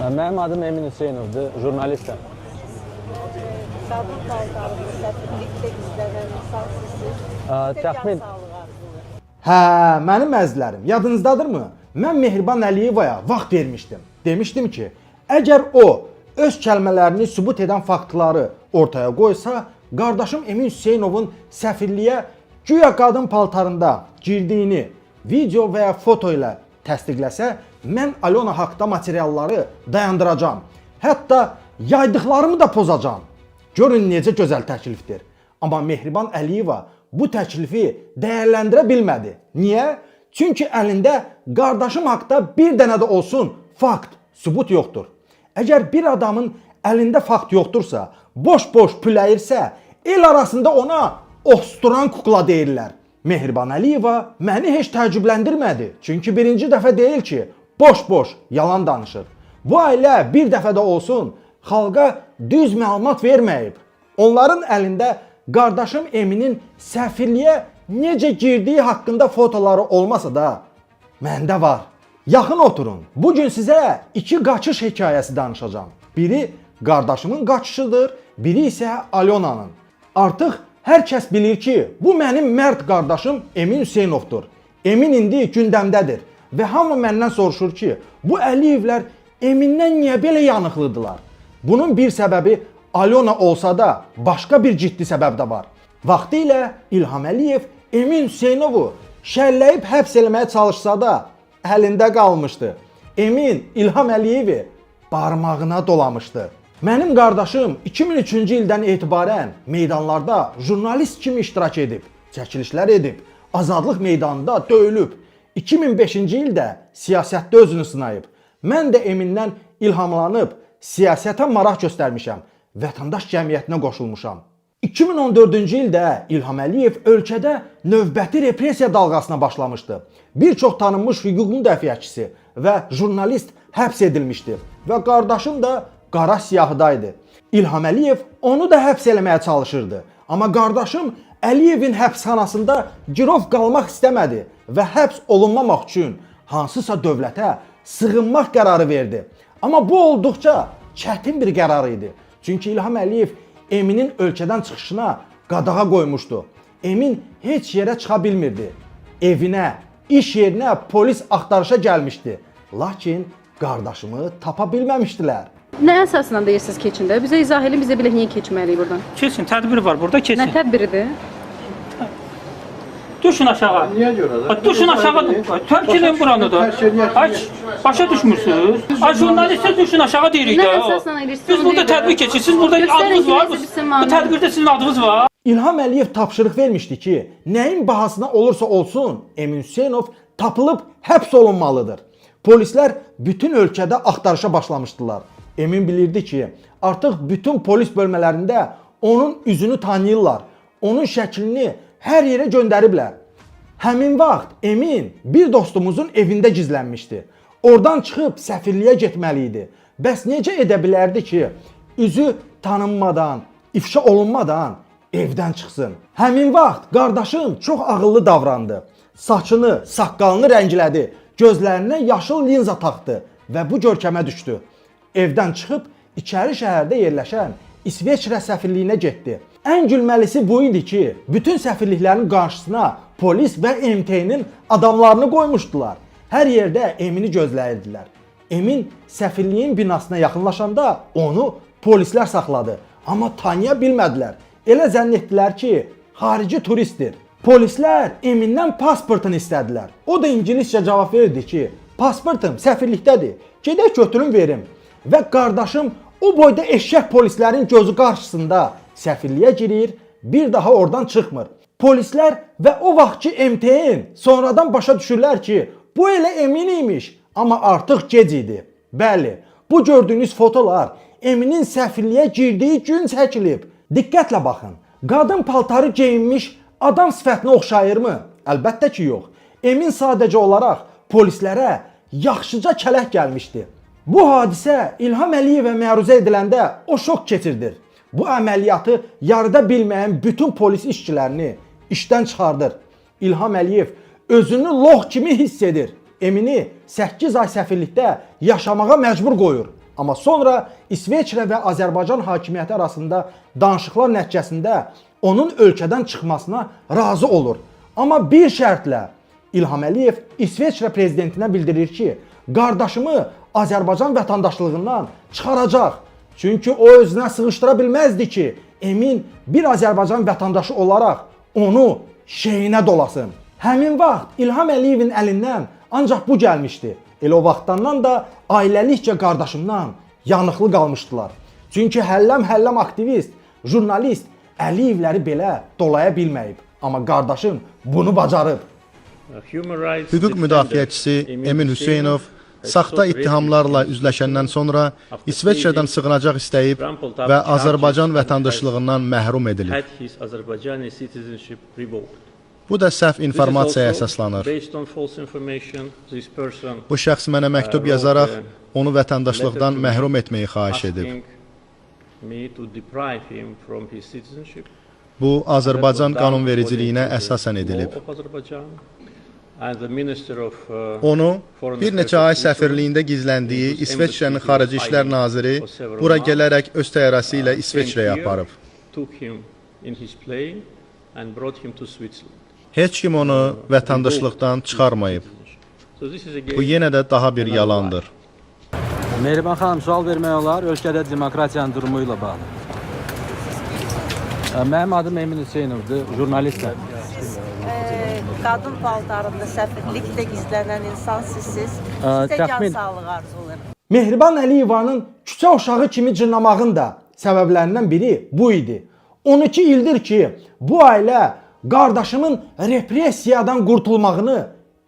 Mənim adım Emin Hüseynovdur, jurnalistəm. Qadın paltarında səfirlikdə gizlənən insan sizsiz. Sizə can Təxmin sağlığı arzulayıram. Hə, mənim əzizlərim, yadınızdadırmı? Mən Mehriban Əliyevaya vaxt vermişdim. Demişdim ki, əgər o öz kəlmələrini sübut edən faktları ortaya qoysa, qardaşım Emin Hüseynovun səfirliyə güya qadın paltarında girdiyini video və ya foto ilə təsdiqləsə, mən Alona haqda materialları dayandıracağam. Hətta yaydıqlarımı da pozacağam. Görün necə gözəl təklifdir. Amma Mehriban Əliyeva bu təklifi dəyərləndirə bilmədi. Niyə? Çünki əlində qardaşım haqda bir dənə də olsun fakt, sübut yoxdur. Əgər bir adamın əlində fakt yoxdursa, boş-boş püləyirsə, el arasında ona osturan kukla deyirlər. Mehriban Əliyeva məni heç təəccübləndirmədi. Çünki birinci dəfə deyil ki, boş-boş yalan danışır. Bu ailə bir dəfə də olsun xalqa düz məlumat verməyib. Onların əlində qardaşım Eminin səfirliyə necə girdiyi haqqında fotoları olmasa da məndə var. Yaxın oturun. Bu gün sizə iki qaçış hekayəsi danışacağam. Biri qardaşımın qaçışıdır, biri isə Alonanın. Artıq hər kəs bilir ki, bu mənim mərd qardaşım Emin Hüseynovdur. Emin indi gündəmdədir və hamı məndən soruşur ki, bu Əliyevlər Emindən niyə belə yanıqlıdılar? Bunun bir səbəbi Alona olsa da, başqa bir ciddi səbəb də var. Vaxtilə İlham Əliyev Emin Hüseynovu şərləyib həbs eləməyə çalışsa da, əlində qalmışdı. Emin İlham Əliyevi barmağına dolamışdı. Mənim qardaşım 2003-cü ildən etibarən meydanlarda jurnalist kimi iştirak edib, çəkilişlər edib, Azadlıq meydanında döyülüb. 2005-ci ildə siyasətdə özünü sınayıb. Mən də Emindən ilhamlanıb siyasətə maraq göstərmişəm, vətəndaş cəmiyyətinə qoşulmuşam. 2014-cü ildə İlham Əliyev ölkədə növbəti repressiya dalğasına başlamışdı. Bir çox tanınmış hüquq müdafiəçisi və jurnalist həbs edilmişdi və qardaşım da qara siyahıda idi. İlham Əliyev onu da həbs eləməyə çalışırdı. Amma qardaşım Əliyevin həbsxanasında girov qalmaq istəmədi və həbs olunmamaq üçün hansısa dövlətə sığınmaq qərarı verdi. Amma bu olduqca çətin bir qərar idi. Çünki İlham Əliyev Eminin ölkədən çıxışına qadağa qoymuşdu. Emin heç yerə çıxa bilmirdi. Evinə, iş yerinə polis axtarışa gəlmişdi. Lakin qardaşımı tapa bilməmişdilər. Nə əsasla deyirsiniz keçin də? Bizə izah eləyin, bizə bilək niyə keçməliyik burdan. Keçin, tədbir var burada, keçin. Nə tədbiridir? Düşün aşağı. Niyə görə də? Ay, Düşün aşağı. Ay, Tərk edin buranı da. Tərk eləyək. Ay, başa düşmürsünüz. Ay, jurnalistlər düşün aşağı deyirik Nə də. əsasla edirsiniz, Biz onu burada deyirəm. tədbir keçirik. Siz burada Göstərin adınız ki, var. nəsə Bu, bir sizin bu maneə. tədbirdə sizin adınız var. İlham Əliyev tapşırıq vermişdi ki, nəyin bahasına olursa olsun Emin Hüseynov tapılıb həbs olunmalıdır. Polislər bütün ölkədə axtarışa başlamışdılar. Emin bilirdi ki, artıq bütün polis bölmələrində onun üzünü tanıyırlar. Onun şəklini hər yerə göndəriblər. Həmin vaxt Emin bir dostumuzun evində gizlənmişdi. Oradan çıxıb səfirliyə getməli idi. Bəs necə edə bilərdi ki, üzü tanınmadan, ifşa olunmadan evdən çıxsın? Həmin vaxt qardaşım çox ağıllı davrandı. Saçını, saqqalını rənglədi, gözlərinə yaşıl linza taxdı və bu görkəmə düşdü. Evdən çıxıb içəri şəhərdə yerləşən İsveçrə səfirliyinə getdi. Ən gülməlisi bu idi ki, bütün səfirliklərin qarşısına polis və MT-nin adamlarını qoymuşdular. Hər yerdə Emini gözləyirdilər. Emin səfirliyin binasına yaxınlaşanda onu polislər saxladı. Amma tanıya bilmədilər. Elə zənn etdilər ki, xarici turistdir. Polislər Emindən pasportunu istədilər. O da ingiliscə cavab verdi ki, pasportum səfirlikdədir. Gedək götürüm verim. Və qardaşım o boyda eşşək polislərin gözü qarşısında səfirliyə girir, bir daha oradan çıxmır. Polislər və o vaxtki MTN sonradan başa düşürlər ki, bu elə Emin imiş, amma artıq gec idi. Bəli, bu gördüyünüz fotolar Eminin səfirliyə girdiyi gün çəkilib. Diqqətlə baxın. Qadın paltarı geyinmiş adam sifətinə oxşayırmı? Əlbəttə ki, yox. Emin sadəcə olaraq polislərə yaxşıca kələk gəlmişdi. Bu hadisə İlham Əliyevə məruzə ediləndə o şok keçirdir. Bu əməliyyatı yarıda bilməyən bütün polis işçilərini işdən çıxardır. İlham Əliyev özünü lox kimi hiss edir. Emini 8 ay səfirlikdə yaşamağa məcbur qoyur. Amma sonra İsveçrə və Azərbaycan hakimiyyəti arasında danışıqlar nəticəsində onun ölkədən çıxmasına razı olur. Amma bir şərtlə İlham Əliyev İsveçrə prezidentinə bildirir ki, qardaşımı Azərbaycan vətəndaşlığından çıxaracaq. Çünki o özünə sığışdıra bilməzdi ki, Emin bir Azərbaycan vətəndaşı olaraq onu şeyinə dolasın. Həmin vaxt İlham Əliyevin əlindən ancaq bu gəlmişdi. Elə o vaxtdandan da ailəlikcə qardaşımdan yanıqlı qalmışdılar. Çünki həlləm-həlləm aktivist, jurnalist Əliyevləri belə dolaya bilməyib. Amma qardaşım bunu bacarıb. Hüquq müdafiəçisi Emin Hüseynov saxta ittihamlarla üzləşəndən sonra İsveçrədən sığınacaq istəyib və Azərbaycan vətəndaşlığından məhrum edilib. Bu da səhv informasiyaya əsaslanır. Bu şəxs mənə məktub yazaraq onu vətəndaşlıqdan məhrum etməyi xahiş edib. Bu Azərbaycan qanunvericiliyinə əsasən edilib. Onu bir neçə ay səfirliyində gizləndiyi İsveçrənin Xarici İşlər Naziri bura gələrək öz təyyarəsi ilə İsveçrəyə aparıb. Heç kim onu vətəndaşlıqdan çıxarmayıb. Bu yenə də daha bir yalandır. Mehriban xanım, sual vermək olar ölkədə demokratiyanın durumu ilə bağlı. Mənim adım Emin Hüseynovdur, jurnalistəm. Siz qadın paltarında səfirlikdə gizlənən insan sizsiz. Sizə can sağlığı arzulayıram. Mehriban Əliyevanın küçə uşağı kimi cırnamağın da səbəblərindən biri bu idi. 12 ildir ki, bu ailə qardaşımın repressiyadan qurtulmağını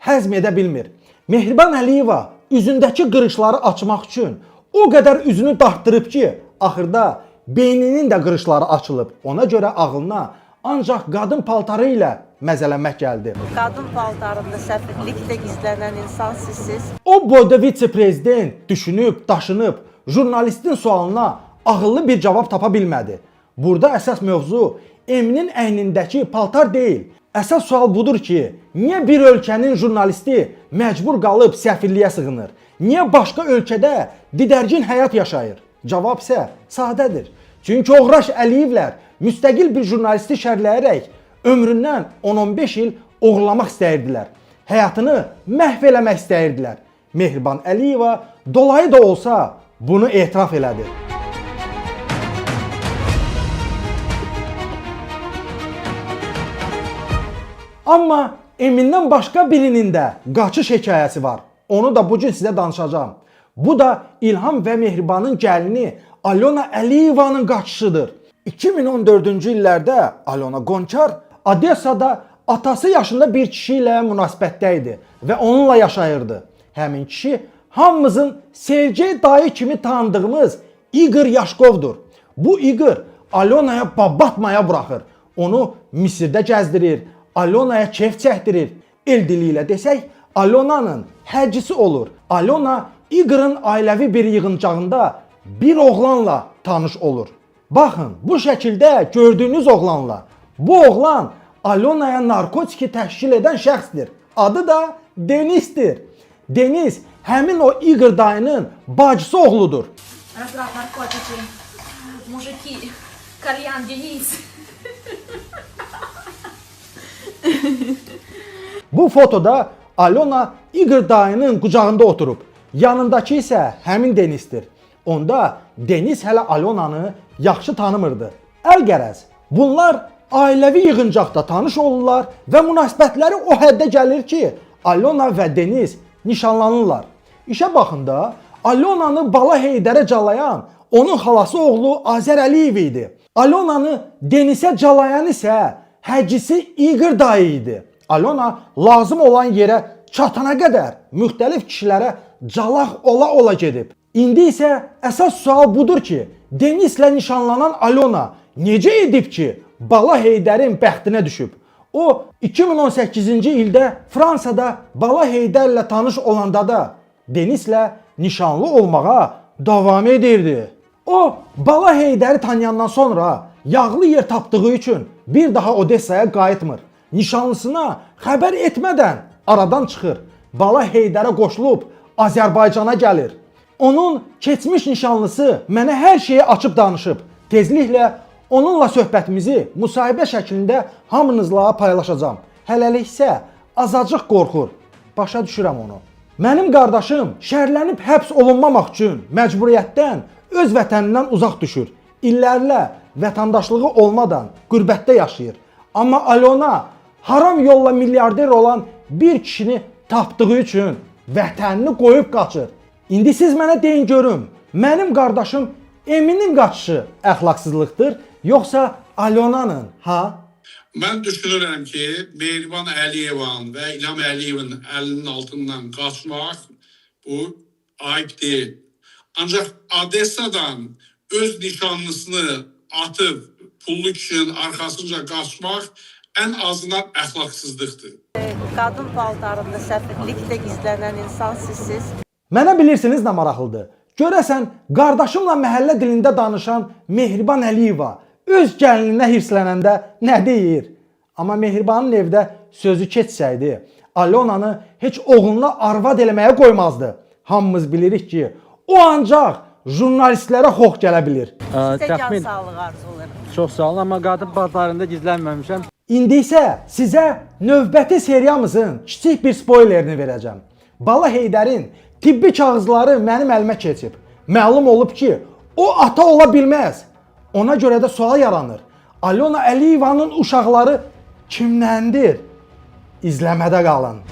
həzm edə bilmir. Mehriban Əliyeva üzündəki qırışları açmaq üçün o qədər üzünü dartdırıb ki, axırda beyninin də qırışları açılıb. Ona görə ağlına ancaq qadın paltarı ilə məzələnmək gəldi. Qadın paltarında səfirlikdə gizlənən insan sizsiz. O boyda vitse-prezident düşünüb, daşınıb jurnalistin sualına ağıllı bir cavab tapa bilmədi. Burada əsas mövzu Eminin əynindəki paltar deyil. Əsas sual budur ki, niyə bir ölkənin jurnalisti məcbur qalıb səfirliyə sığınır? Niyə başqa ölkədə didərgin həyat yaşayır? Cavab isə sadədir. Çünki oğraş Əliyevlər müstəqil bir jurnalisti şərləyərək ömründən 10-15 il oğurlamaq istəyirdilər. Həyatını məhv eləmək istəyirdilər. Mehriban Əliyeva dolayı da olsa bunu etiraf elədi. Amma Emindən başqa birinin də qaçış hekayəsi var. Onu da bu gün sizə danışacağam. Bu da İlham və Mehribanın gəlini Alyona Əliyevanın qaçışıdır. 2014-cü illərdə Alyona Gonçar Odessada atası yaşında bir kişi ilə münasibətdə idi və onunla yaşayırdı. Həmin kişi hamımızın Sergey dayı kimi tanıdığımız İqor Yaşkovdur. Bu İqor Alyonaya babatmaya buraxır. Onu Misirdə gəzdirir, Alyonaya kef çəkdirir. El dili ilə desək, Alyonanın həccisi olur. Alyona İqorun ailəvi bir yığıncağında bir oğlanla tanış olur. Baxın, bu şəkildə gördüyünüz oğlanla. Bu oğlan Alyonaya narkotiki təşkil edən şəxsdir. Adı da Denisdir. Denis həmin o İqor dayının bacısı oğludur. Разврат, наркотики, мужики, кальян, Денис. Bu fotoda Alyona İqor dayının qucağında oturub. Yanındakı isə həmin Denisdir. Onda Denis hələ Alyonanı yaxşı tanımırdı. Əlqərəz, bunlar ailəvi yığıncaqda tanış olurlar və münasibətləri o həddə gəlir ki, Alyona və Denis nişanlanırlar. İşə baxın da, Alyonanı Bala Heydərə calayan onun xalası oğlu Azər Əliyev idi. Alyonanı Denisə calayan isə həccisi İqor dayı idi. Alyona lazım olan yerə çatana qədər müxtəlif kişilərə calaq ola-ola gedib. İndi isə əsas sual budur ki, Denislə nişanlanan Alyona necə edib ki, Bala Heydərin bəxtinə düşüb? O 2018-ci ildə Fransada Bala Heydərlə tanış olanda da Denislə nişanlı olmağa davam edirdi. O Bala Heydəri tanıyandan sonra yağlı yer tapdığı üçün bir daha Odessaya qayıtmır. Nişanlısına xəbər etmədən aradan çıxır. Bala Heydərə qoşulub Azərbaycana gəlir. Onun keçmiş nişanlısı mənə hər şeyi açıb danışıb. Tezliklə onunla söhbətimizi müsahibə şəklində hamınızla paylaşacağam. Hələlik isə azacıq qorxur. Başa düşürəm onu. Mənim qardaşım şərlənib həbs olunmamaq üçün məcburiyyətdən öz vətənindən uzaq düşür. İllərlə vətəndaşlığı olmadan qürbətdə yaşayır. Amma Alona haram yolla milyarder olan bir kişini tapdığı üçün vətənini qoyub qaçır. İndi siz mənə deyin görüm, mənim qardaşım Eminin qaçışı əxlaqsızlıqdır, yoxsa Alonanın, ha? Mən düşünürəm ki, Mehriban Əliyevanın və İlham Əliyevin əlinin altından qaçmaq bu ayıb deyil. Ancaq Odessadan öz nişanlısını atıb pullu kişinin arxasınca qaçmaq ən azından əxlaqsızlıqdır. Qadın paltarında səfirlikdə gizlənən insan sizsiz. Mənə bilirsiniz nə maraqlıdır? Görəsən qardaşımla məhəllə dilində danışan Mehriban Əliyeva öz gəlininə hirslənəndə nə deyir? Amma Mehribanın evdə sözü keçsəydi, Alonanı heç oğluna arvad eləməyə qoymazdı. Hamımız bilirik ki, o ancaq jurnalistlərə xox gələ bilir. Sizə can Təxmin sağlığı arzulayıram. çox sağ olun, amma qadın paltarında gizlənməmişəm. İndi isə sizə növbəti seriyamızın kiçik bir spoilerini verəcəm. Bala Heydərin tibbi kağızları mənim əlimə keçib. Məlum olub ki, o ata ola bilməz. Ona görə də sual yaranır. Alona Əliyevanın uşaqları kimləndir? İzləmədə qalın.